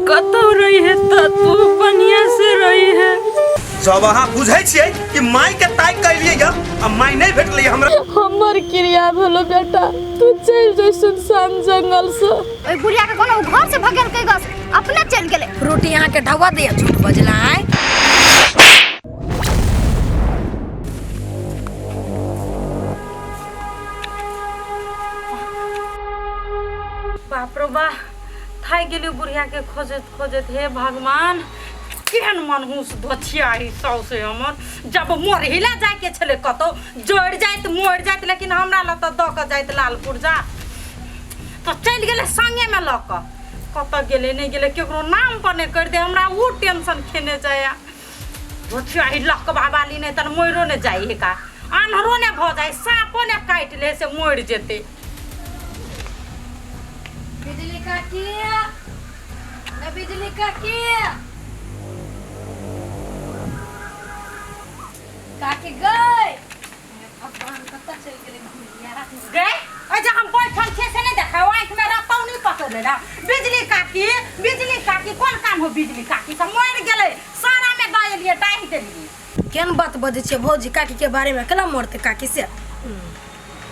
कतौ रही है त तू बढ़िया से रही है। जब अहाँ बुझै छियै कि माय के ताकि के एलियै या आ माय नहि भेटलै हमरा। हमर क्रिया भेलो बेटा, तू चलि जो सुनसान जंगल से। ओहि बुढ़िया के कोनो घर से भगेलकै गस अपने चलि गेलै। रोटी अहाँ के ढवा दिया झूठ बजला आय। बाप रो बा, थाकि गेलियो बुढ़िया के खोजैत खोजैत। हे भगवान, केहन मनहूस धोथिया ही सौसे हमर। जब मोरहिला जाइके छलै कतौ जरि जाइत मरि जाइत, लेकिन हमरा लग तऽ दऽ कऽ जाइत लाल पुर्जा। तऽ चलि गेलै संगेमे लऽ कऽ, कतऽ गेलै नहि गेलै केकरो नाम पर नहि करि दे, हमरा ओ टेंशन खेने जाइए। धोथिया ही लकबा वाली नहि तऽ मरियो नहि जाइ हे का, आन्हरो नहि भऽ जाइ, साँपो नहि काटि ले से मरि जेतै। बिजली काकी, ए बिजली काकी, काकी गई। भगवान, कतऽ चलि गेलै भैया? गए ओहि जे हम बैठल छियै से नहि देखा, आँखिमे रतौनी पकड़ले रह। बिजली काकी, बिजली काकी, कोन काम हो बिजली काकी से? मरि गेलै, सारामे दऽ एलियै, डाहि देलियै। केहन बात बजै छियै भौजी काकी के बारे में? केना मरतै काकी से?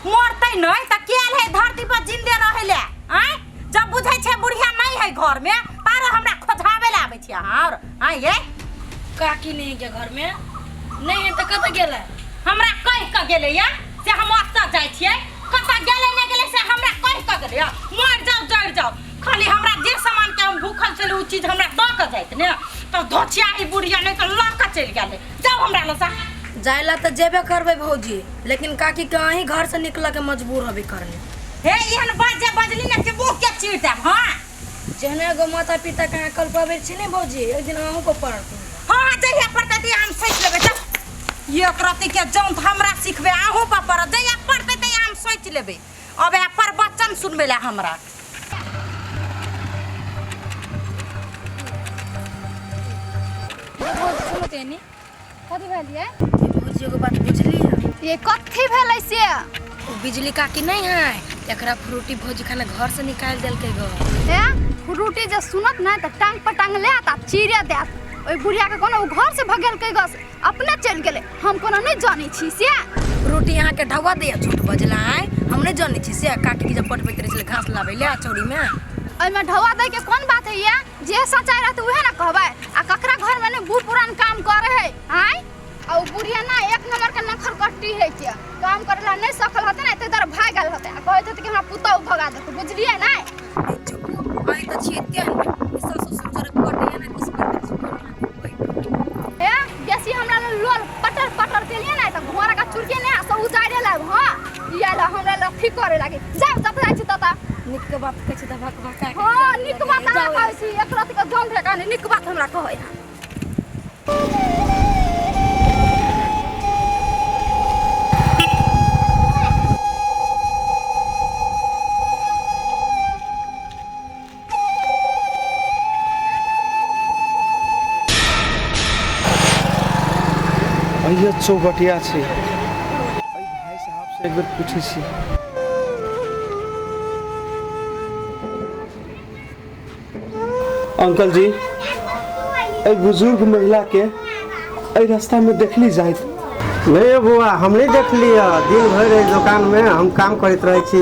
मरतै नहि तऽ केल है धरती पर जिंदे रहै ले? आँय, जब बुझै छै बुढ़िया नहि है घर में, तारो हमरा खोझाबै ले आबै छी अहाँ और? आँय ये काकी नहीं है घर में, नहीं है तऽ कतऽ गेलै? हमरा कहि कऽ गेलै या से हम ओतऽ जाइ छियै, कतऽ गेलै नहि गेलै से हमरा कहि कऽ गेलै या। मरि जाउ जरि जाउ, खाली हमरा जे सामान के हम भूखल छलै ओ चीज हमरा दऽ कऽ जाइत ने तऽ धोछिया ही बुढ़िया नहि तऽ लऽ कऽ चलि गेलै। जाउ हमरा लग सँ। जाय ला तऽ जेबे करबै भौजी, लेकिन काकी के अहीं घर से निकलऽ के मजबूर होबे करने। हे, एहन बात जे बजली ने कि मुँह के चीर देब। हाँ, जेहने एगो माता पिता के अहाँ कल्पबै छी ने भौजी, एक दिन अहूँ पर पड़त। हाँ, जहिया पड़तै तहिया हम सोचि लेबै। चल, एक रत्ती के जौन हमरा सिखबै, अहूँ पर पड़त। जहिया पड़तै तहिया हम सोचि लेबै। अब यहाँ पर बच्चन सुनबै ला हमरा। कथी भेल ये? भौजी, एगो बात बुझली? ये कथी भेलै से? ओ बिजली काकी नहीं है, एकरा फ्रूटी भौजी खाना घर से निकालि देलकै गो। हे, फ्रूटी जे सुनत ना तऽ टांग पर टांग लेत आ चीरे देत। ओहि बुढ़िया के कोनो घर से भगेलकै गस अपने चलि गेलै, हम कोनो नहि जानै छी से। रोटी अहाँ के ढवा दिया झूठ बजला आय। हम नहीं जानै छी से? काकी के जब पटबैत रहै छलै घास लाबै ले चौरी में। ओहिमे ढवा दै के कोन बात है ये? जे सच्चाई रहतै उहे ना कहबै। आ ककरा घर में ने बूढ़ पुरान काम करे है? आय, आ उ बुढ़िया ना एक नंबर के नखर कट्टी है के काम करेला नहीं सकल होते ना, एते दर भाग गेल होते आ कहैत होते कि हमरा पुतहु भगा देतै, बुझलियै ना? चुप, अहीं तऽ छियै तेहन ई सासु ससुर जरे कटैया ना किछु करतै किछु। ए, बेसी हमरा लग लोल पटर पटर केलिए ना तऽ घोड़ा का चुरके ने आ सब उजाड़े लाब। हां, ई आयल हमरा लग अथी करे लागे। जाउ, जत जाइ छी तत। नीक के बात कहै छी तऽ भक भका के। हां, नीक बात अहाँ कहै छी, एक रति के जम ढेका नहि नीक बात हमरा कहै। अइयो चौबटिया छै, एहि भाई साहब से एक बेर पूछै छी। अंकल जी, एहि बुजुर्ग महिला के एहि रास्ता में देखली जाइत? नहीं बौआ, हम नहीं देखली है। दिन भरि एहि दोकानमे हम काम करैत रहै छी,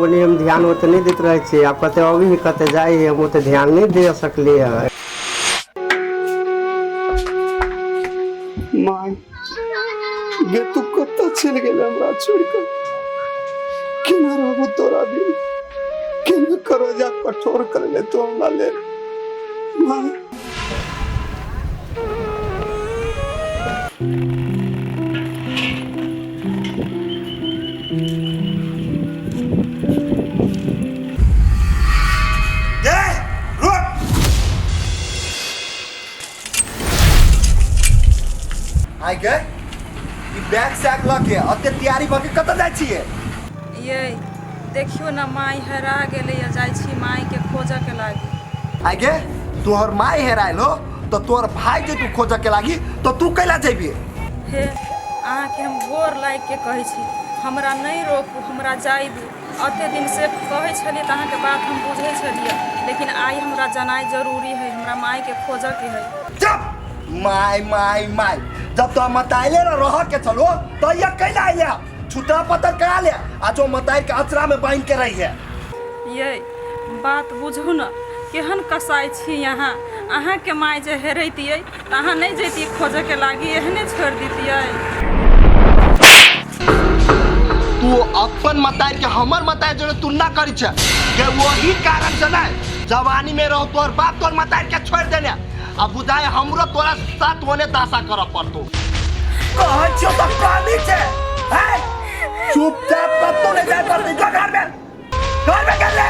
ओनी हम ध्यान ओते नहीं दैत रहै छी। आब कते अबी है कते जाइ है, हम ओते ध्यान नहीं दे सकली है। माय गे, तू कतऽ चलि गेल हमरा छोड़ि कऽ? केना रहबो तोरा बिन? केना करोजा कठोर करले तू हमरा लेल माय? ए, रुक। आइ गे, ई बैग सैग लऽ के अते तैयारी भऽ के कतऽ जाइ छियै? ये देखियो ना, माई हेरा गेलै, जाइ छी माई के खोजऽ के लागी। आइ गे, तोहर माय हेरायल हो तऽ तोहर भाई जे तू खोजऽ के लागी तऽ तू कैला जेबी? हे, अहाँके हम गोर लागि के कहै छी, हमरा नहि रोकू, हमरा जाय दू। अते दिन से कहै छलियै तऽ अहाँके बात हम बुझै छलियै, लेकिन आइ हमरा जनाइ जरूरी है, हमरा मायके खोजऽके है। जब माय माय माय जब तो मताइले न रह के चलो तो ये कैला आइले छुटा पत्थर करा ले आ जो मताई के अचरा में बांध के रही है। ये बात बुझू न, केहन कसाई छी यहाँ। अहाँके माय जे हेरैतियै तऽ अहाँ नहि जैतियै खोजऽके लागी, एहने छोड़ि दितियै। तू अपन मताई के हमर मताई जोड़े तुलना करी छे के वही कारण से नहीं जवानी में रहो तोर बाप तोर मताई के छोड़ देने, अब बुझाए हमरो तोरा साथ होने दासा करऽ पड़तो। कहै छियौ तऽ कमी छै हैं, चुपचाप कतौ नहि जाय पड़तै, जो घर में, घर में कर ले।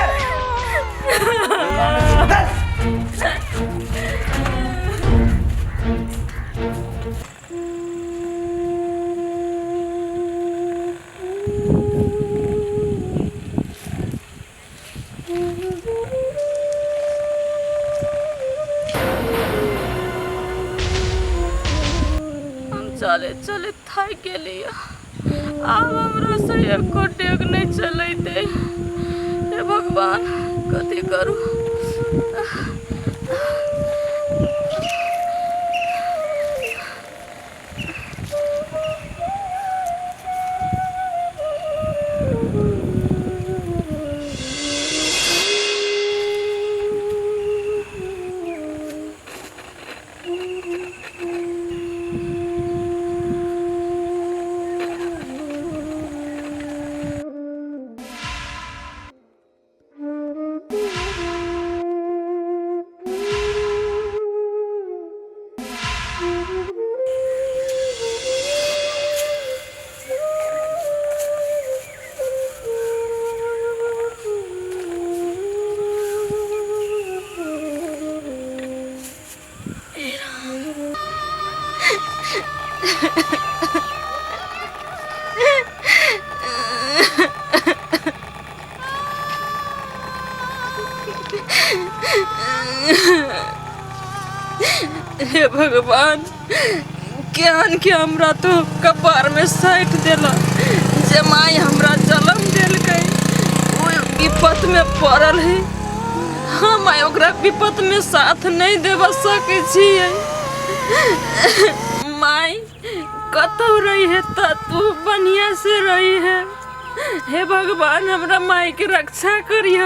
हम चले चले थाकि गेलियै, आब हमरा से एको डेग नहि चलैते। हे भगवान, कथी करू। हे भगवान, केहन के हमरा तो कपार में साटि देलक। जे माय हमरा जन्म देलकै ओ विपत में पड़ल है, हम आइ ओकरा विपत में साथ नहि देबऽ सकै छियै। माय कतौ रही है तऽ तू बढ़िया से रही है। हे भगवान, हमरा माय के रक्षा करिह।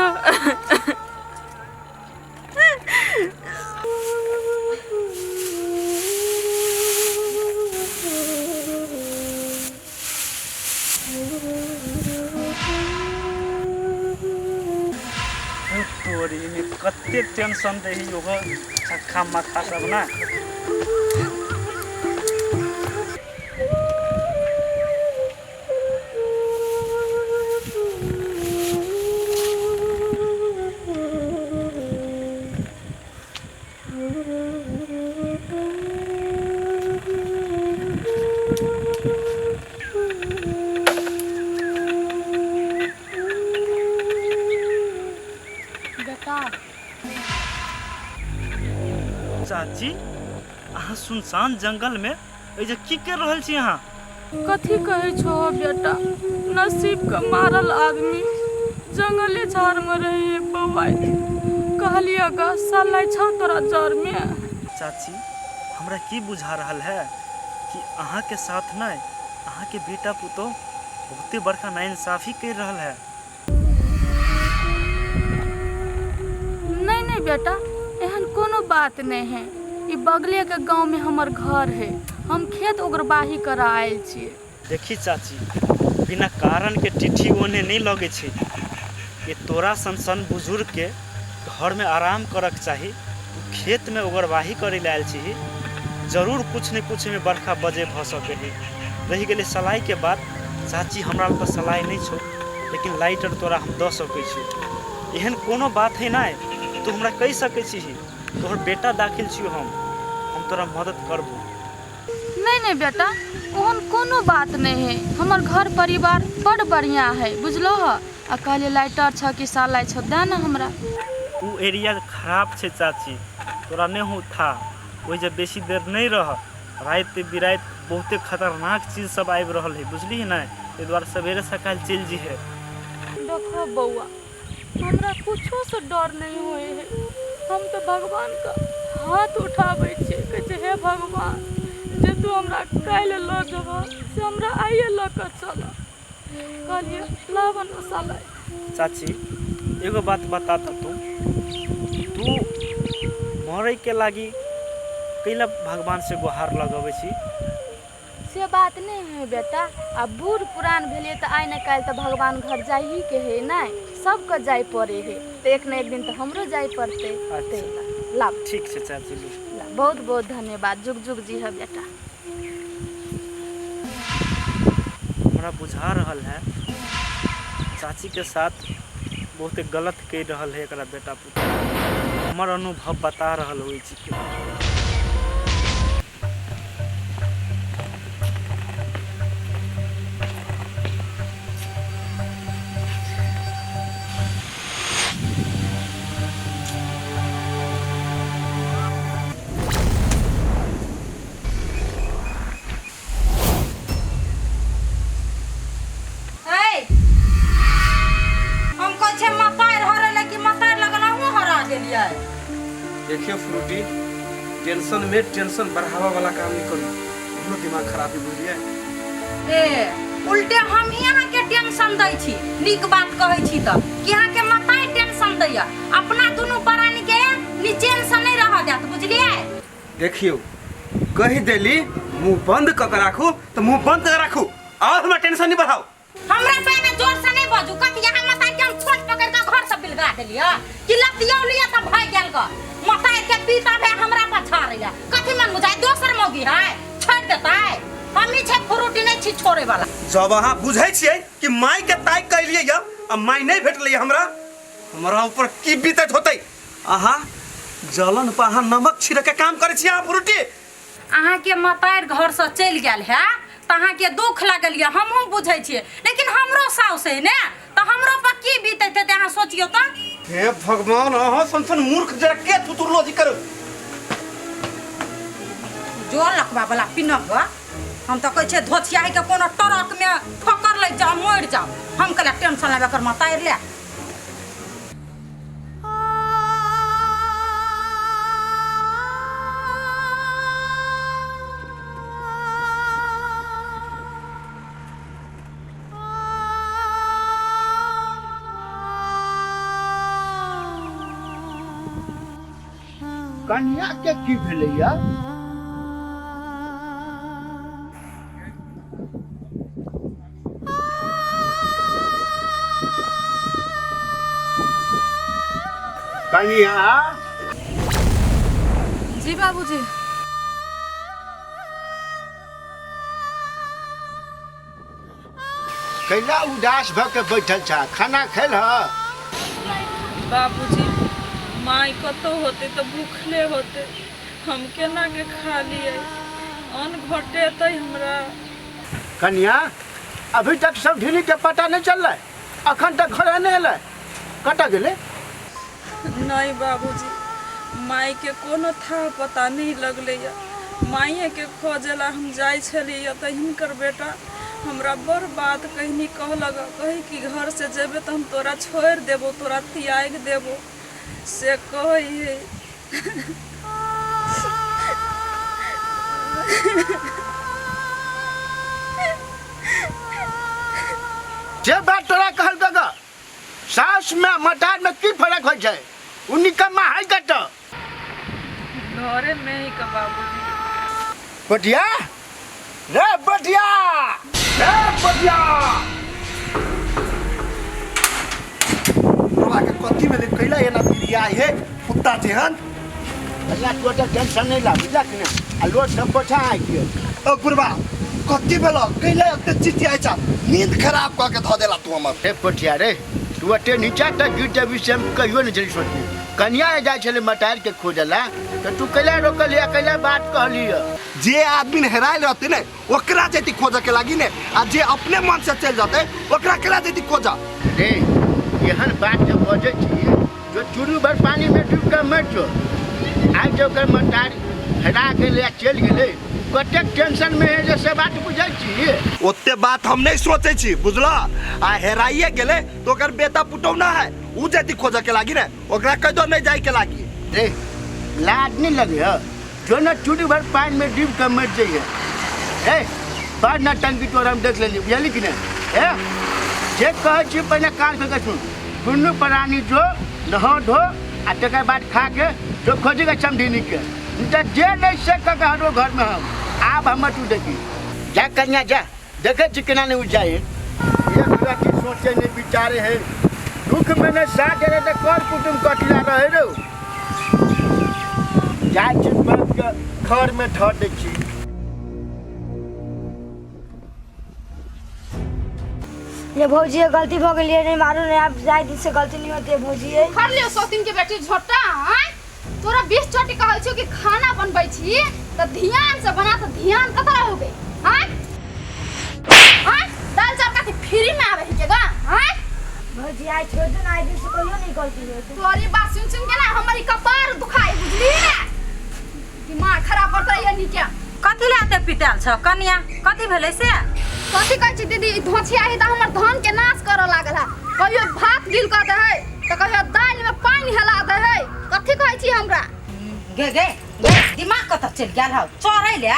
तोरी में कते टेंशन दही ओहो छक्का मक्खा सब ना। बेटा चाची, अहाँ सुनसान जंगल में एहिजे की कर रहल छी अहाँ? कथी कहै छो बेटा, नसीब के मारल आदमी जंगले झाड़ में रहे बौआइ। कहलिए गा सलाइ छौ तोरा जड़ में। चाची, हमरा की बुझा रहल है कि अहाँ के साथ नहीं अहाँ के बेटा पुतोह बहुते बड़का नाइंसाफी कर रहल है। नहीं नहीं बेटा, एहन कोनो बात नहीं है। ई बगले के गांव में हमर घर है, हम खेत ओगरबाही करा आयल छियै। देखी चाची, बिना कारण के टिठी ओने नहीं लगे छै। ये तोरा सन सन बुजुर्ग के घर में आराम करक चाही, तू खेत में ओगरवाही करे ला आयल छी, जरूर कुछ न कुछ में बरखा बजे भ सके है। रही गेलै सलाई के बात, चाची हमरा लग तऽ सलाई नहीं छौ, लेकिन लाइटर तोरा हम दऽ सकै छी। एहन कोनो बात है ना, तू हमरा कहि सकै छी, तोहर बेटा दाखिल छियौ, हम तोरा मदद करबो। नहीं नहीं बेटा, ओहन कोनो बात नहीं है। हमर घर परिवार बड़ बढ़िया है, बुझलो ह। आ कहलिए लाइटर छ कि सलाई छ दे ना हमरा। उ एरिया खराब छै चाची, तोरा नहीं हो था, ओहि जे बेसी देर नहीं रह, राति बिराति बहुते खतरनाक चीज सब आबि रहल है, बुझली ने? एहि दुआरे सवेरे सकाल चलि जइहे। देखो बौआ, हमरा कुछो से डर नहीं होए है। हम तो भगवान का हाथ उठाबै छियै, कहै छै हे भगवान जे तू हमरा काल्हि लऽ जेबह से हमरा आइए लऽ कऽ चल। कहलियै लाबऽ ने सलाइ। चाची एगो बात बता त तू तू मरे के लागी कैला भगवान से गुहार लगबै छी? से बात नहीं है बेटा, आ बूढ़ पुरान भेलिए तो आइ न काल्हि तो भगवान घर जाही के है नहीं, सबके जाय पड़े है, तो एक न एक दिन तो हमरो जाय पड़ते। अच्छा। लाभ ठीक छै चाची, लू। बहुत बहुत धन्यवाद, जुग जुग जी है बेटा। हमरा बुझा रहल है चाची के साथ बहुत गलत कह रहल है एकरा बेटा पुतोह। हमर अनुभव बता रहल ओहि चीज के। ऐ, हम कहै छियै मतारि हरेलै कि मतारि लगल अहूँ हरा गेलियै? देखियो फ्रूटी, टेंशन में टेंशन बढ़ावा वाला काम नहीं करू, हमरो दिमाग खराब है बुझलिए। ए उल्टे हम ही अहाँके टेंशन दै छी, नीक बात कहै छी तऽ कि अहाँके मतारि टेंशन दैया, अपना दुनू प्राणी के निचेन से नहीं रह जात, बुझलियै? देखियो कहि देली मुंह बंद क के राखू तो मुंह बंद क के राखू, और हमरा टेंशन नहीं बढ़ाओ। हमरा पहिने जोर से नहीं बाजू, कथी अहाँ मतारि के हम छोट पकड़ के घर से बिलगा देलियै कि लतियौलियै तऽ भागि गेल ग। मतारि के पीता भे हमरा पर झाड़ैया, कथी मन बुझाय दोसर मौगी है छोड़ि देतै? हम ही छै फ्रूटी नहीं छी छोड़े वाला। जब अहाँ बुझै छियै कि माई के ताकि के एलियै या आ माई नहीं भेटलै हमरा, हमरा ऊपर की बीतैत होतै? अहाँ जलन पर अहाँ नमक छिड़क के काम करै छी अहाँ फ्रूटी। अहाँके मतारि घर से चलि गेल है तऽ अहाँके दुख लागल यऽ, हमहूँ बुझै छियै, लेकिन हमरो साउस है ने तऽ हमरो पर की बीतैत हेतै अहाँ सोचियौ तऽ। हे भगवान, अहाँ सन सन मूर्ख जरा के थुतुरलोजी करू। जोर लखबा वाला पिनक, हम तऽ कहै छियै धोछियाही के कोनो ट्रक में ठोकर लागि जाओ मरि जाओ, हम कहलियै टेंशन लेबै एकर मतारि ले। कन्या के की भेलैया? कन्या जी बाबूजी। कैला उदास भ के बैठल छा, खाना खेल ह? बाबूजी माई कतौ होते तो भूखले होते, हम केना के खा लिए, अन्न घटेतै हमरा। कन्या अभी तक सब ढीनी के पता नहीं चल रहा है, अखन तक घर नहीं एलै, कतऽ गेलै? नहीं बाबूजी, माई के कोनो था पता नहीं लगलैया। माइए के खोजेला हम जाइ छलियै तऽ हिनकर बेटा हमरा बड़ बात कहनी कहलक, कही कि घर से जेबे तऽ हम तोरा छोड़ि देबो, तोरा त्यागि देबो, से कहै है। जे बात तोरा कहल गग, सास में मटार में की फर्क होइ छै? उ निकम्मा है कतऽ? घरे में ही का बाबूजी। बटिया रे बटिया रे बटिया, तोरा के कथी में कैला एना पिरिया हे कुत्ता जेहन? अल्लाह तू ओते टेंशन नहीं ला, बुझलक ने? आ लोड सब पोछा आइ गेल। ओ बुढ़बा कथी भेल कैला एते चिचियाइ छा? नींद खराब कऽ के धऽ देला तू हमर। रे पोठिया रे, तू ओते नीचा तक गिर जेबी से हम कहियो नहीं चली सोचनी। कन्या जाइ छलै मटार के खोजला तऽ तू कैला रोकलिया, कैला बात कहलिय? जे आदमी हेरायल रहते ने ओकरा जैती खोजऽ के लागी ने, आ जे अपने मन से चलि जतै ओकरा केला जैती खोजऽ? रे एहन बात जे बजै छियै जो चूरू भर पानी में डूब के मरि जो, आइ जे ओकर मटार हेरा गेलै आ चलि गेलै कतेक टेंशन में है जे से बात बुझै छी। ओते बात हम नहीं सोचे छी बुझला। आ हेराइए गेले तो ओकर बेटा पुतौह ना है उ जति खोजे के लागी ने ओकरा कह दो नहीं जाए के लागी। रे लाज नहीं लगे है जो न चूड़ी भर पानी में डूब के मर जाइए। ए बड़ नटंकी तोरा हम देख लेली बुझली कि नहीं। ए जे कहै छी पहिने कान खोलि के सुन, दुनू प्राणी जो नहा धो आ तकर बाद खा के जो खोजेगा समधिनी के, तऽ जे नहीं से कह के हटो घर में हम आब हमर तू देखी जा कन्या जा देखे छी केना नहीं जाए। एक रति सोचे नहीं विचारे है दुख में नहीं साथ दे रहे कर कुटुम कटिया रहे रो जाए छी बैठ के घर में ठहर दै छी। ये भौजी ये गलती भ गेलियै नहीं मारू नहीं आप जाए दिन से गलती नहीं होती है भौजी। ये कर लियो सौतीन के बेटी झोटा आय तोरा 20 चोटी कहै छौ कि खाना बनबै छी त ध्यान से बना त ध्यान कतऽ रहो गे आय आय दाल चावल कथी फ्री में आबै के गा आय भौजी आइ छोड़ दो ना, आइ दिन से कहियो नहीं गलती होती। तोरी बात सुन सुन के ना हमर कपार दुखाई बुझली ना, दिमाग खराब करत रहिए नी के। कथी ले एते पिटायल छ कनिया, कथी भेलै से? कथी कहै छी दीदी, ई धोछिया ही त हमर धान के नाश करऽ लागल है, कहियो भात गिल कऽ दे है त कहियो दालि में पानि हेला दे है, कथी कहै छी हमरा? गे गे गे दिमाग कतऽ चलि गेल हौ, चढ़ै ले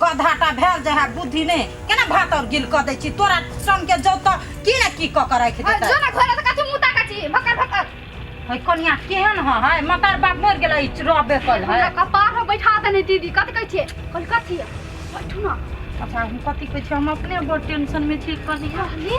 गधाटा भेल जे है बुद्धि नहि, केना भात और गिल कऽ दै छी तोरा सन के जौ तऽ की ने की कऽ के राखि देतै। जो ना घरे त कथी मुँह ताकै छी भकर भकर। है कनिया केहन ह है, मतार बाप मरि गेलै ई रबे कल है। हमरा कपार पर बैठा देने दीदी, कथी कहै छियै? कहली कथी बैठू ना। अच्छा हम कथी कहै छी, हम अपने बड़ टेंशन में छी कनिया। कहली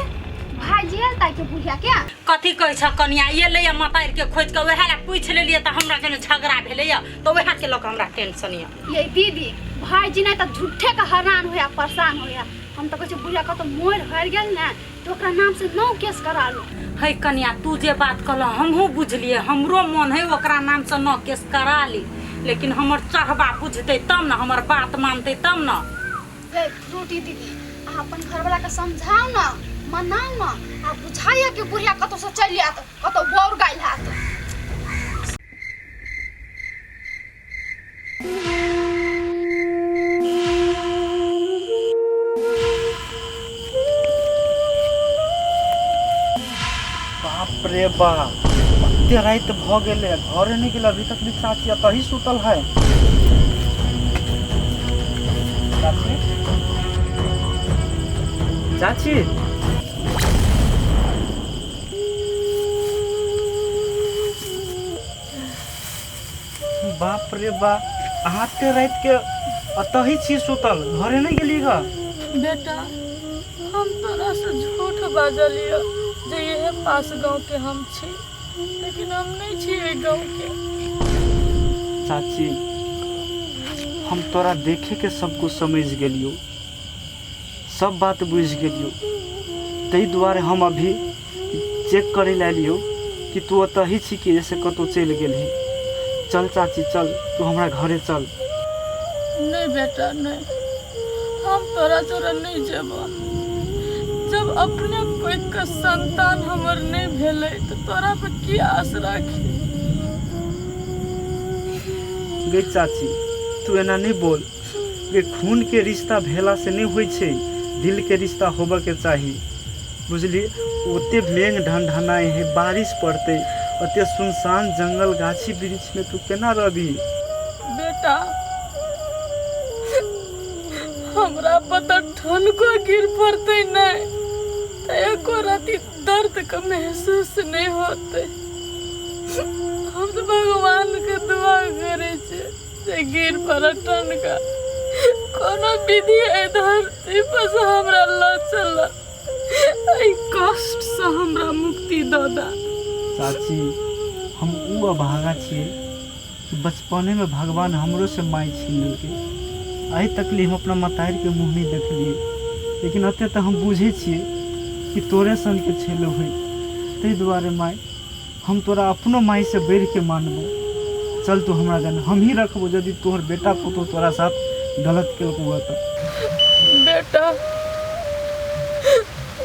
भाईजी आयल ताइ के बुढ़िया के कथी कहै छ कनिया, एलै या मतार के खोज के वएह ला पूछि लेलियै तऽ हमरा कने झगड़ा भेलै या तऽ वएह के लऽ के हमरा टेंशन या। ये दीदी भाईजी नहीं तऽ झूठे के हैरान होया परेशान होया, हम तऽ कहै छी बुढ़िया कतौ मरि हरि गेल ने तऽ ओकरा नाम से नौ केस करा लो। है कनिया तू जे बात कहलह हमहूँ बुझलियै, हमरो मन है ओकरा नाम से नौ केस करा ली, लेकिन हमर चढ़बा बुझतै तब ने, हमर बात मानतै तब ने। हे फ्रूटी दीदी अहाँ अपन घरवाला के समझाउ ना, मनाउ ना, आ बुझाइए कि बुढ़िया कतौ से चलि आयत, कतौ बौर गाइल हैत। बाप रे बाप, एते राति भऽ गेलै, घरे नहि गेल अभी तक भी चाची एतही सुतल है। चाची चाची बाप रे बाप, अहाँ एते राति के एतही छी सुतल, घरे नहि गेली ग? बेटा हम तोरा से झूठ बाजलियो जे इहे पास गांव के हम छी, लेकिन हम नहीं छी एहि गांव के। चाची हम तोरा देखे के सब कुछ समझ गेलियो, सब बात बुझ गेलियो, ताहि दुआरे हम अभी चेक करे ला एलियो कि तू ओतही छी कि जैसे कतौ चलि गेलही। चल चाची चल, तू हमरा घरे चल। नहीं बेटा नहीं, हम तोरा जोरे नहीं जेबो, जब अपने कोई के संतान हमर नहीं भेलै तो तोरा पर की आस राखी। गे चाची तू एना नहीं बोल, गे खून के रिश्ता भेला से नहीं होइ छै, दिल के रिश्ता होबऽ के चाही बुझली। ओते मेघ ढनढनाइ है, बारिश पड़तै, ओते सुनसान जंगल गाछी वृक्ष में तू केना रहबी? बेटा हमरा पर तऽ ठनको गिर पड़तै नहीं तऽ एको राति दर्द के महसूस नहीं होतै। हम तऽ भगवान के दुआ करै छियै जे गिर पड़त ठनका, कोनो विधि एहि धरती पर से हमरा लऽ चल, एहि कष्ट से हमरा मुक्ति दऽ दे। चाची हम उ अभागा छियै कि बचपने में भगवान हमरो से माय छीन लेलकै, आइ तक हम अपना मतारि के मुँह नहीं देखलियै, लेकिन एते तऽ हम बुझै छियै कि तोरे सनके छेलो होइ, ताहि दुआरे माय हम तोरा अपनो माय से बढ़ि के मानबो। चल तू हमरा जन हम ही रखबो यदि तोहर बेटा पुतोह तोरा साथ गलत केलकौ तऽ। बेटा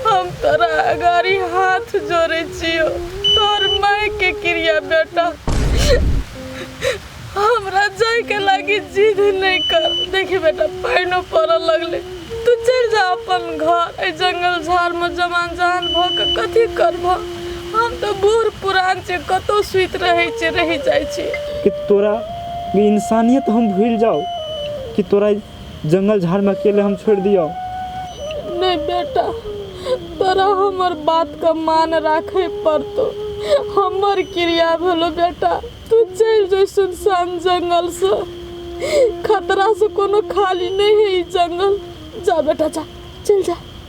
हम तोरा अगाड़ी हाथ जोड़ै छियौ, तोहर माय के क्रिया बेटा, हमरा जाय के लागी जिद नहीं कर। देखी बेटा पानिओ पड़ऽ लगलै, तू चलि जा अपन घर। एहि जंगल झाड़मे जवान जहान भऽ कऽ कथी करबह? हम तऽ बूढ़ पुरान छियै, कतहु सुति रहै छियै, रहि जाइ छियै। कि तोरा इंसानियत हम भूलि जाउ कि तोरा जंगल झाड़मे अकेले हम छोड़ि दियौ? नहीं बेटा, तोरा हमर बात के मान राखे पड़तो। हमर क्रिया भेलो बेटा, तू चलि जो सुनसान जंगल से, खतरा से कोनो खाली नहीं है ई जंगल। जा बेटा जा, चल जा।